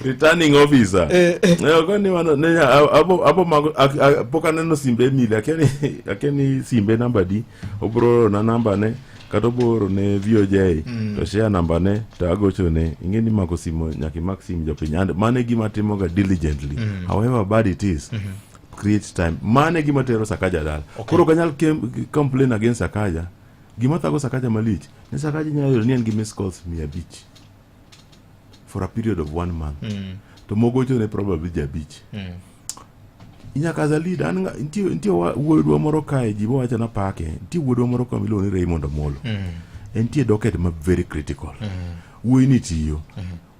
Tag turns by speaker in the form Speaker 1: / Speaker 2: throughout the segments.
Speaker 1: Returning officer. Ne ok ni mano ne abo abo mago pok aneno simbe Emily, akia ni simbe namba di obro oro na namba ne kata obro oro ne VOJ to share namba ne to agocho ne. Ing'e ni mako simo nyaka imak sim jopiny, and mano e gima timoga diligently, however bad it is. Create time, mano e gima tero Sakaja dala. Koro ok anyal complain against Sakaja. Gima thago Sakaja malich ni Sakaja nyalo yudo ni en gi miss calls 500 for a period of one month, to mogocho ne probably ji 5. Nyaka as a leader, an nitie wuodwa moro kae, ji bowacho na pake. Nitie wuodwa moro ka miluongo ni Raymond Omolo. Entie docket ma very critical. Wuoyi ni tiyo,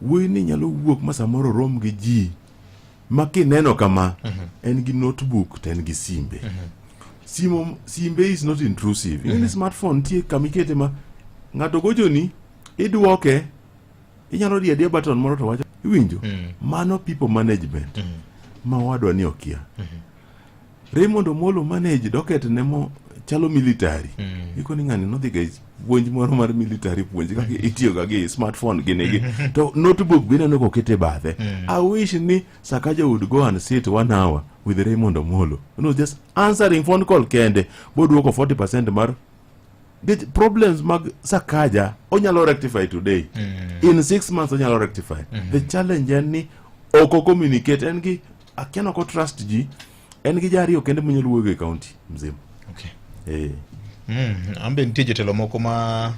Speaker 1: wuoyi ni nyalo wuok ma samoro rom gi ji ma kineno kama en gi notebook to en gi simbe. Simo simbe is not intrusive. Ing'e ni smartphone nitie kamikete ma ng'ato gochoni, idwoke, inyalo diyo adiya button moro to wacho iwinjo. Mano people management ma wadwa ni okia. Raymond Omolo manage docket ne mo chalo military. Iko ni ng'ani nodhi ga e puonj moro mar military, puonj kaka itiyo ga gi smartphone gini gi to notebook be ineno kokete bathe. I wish ni Sakaja would go and sit one hour with Raymond Omolo, just answering phone call kende, boduoko 40% mar Nikech problems mag Sakaja onyalo rectify today, in 6 months onyalo rectify. The challenge en ni ok o communicate. En gi akia ok o trust ji. En gi jariyo kende monyalo wuoyo e county mzima. An
Speaker 2: Ambe nitie jotelo moko ma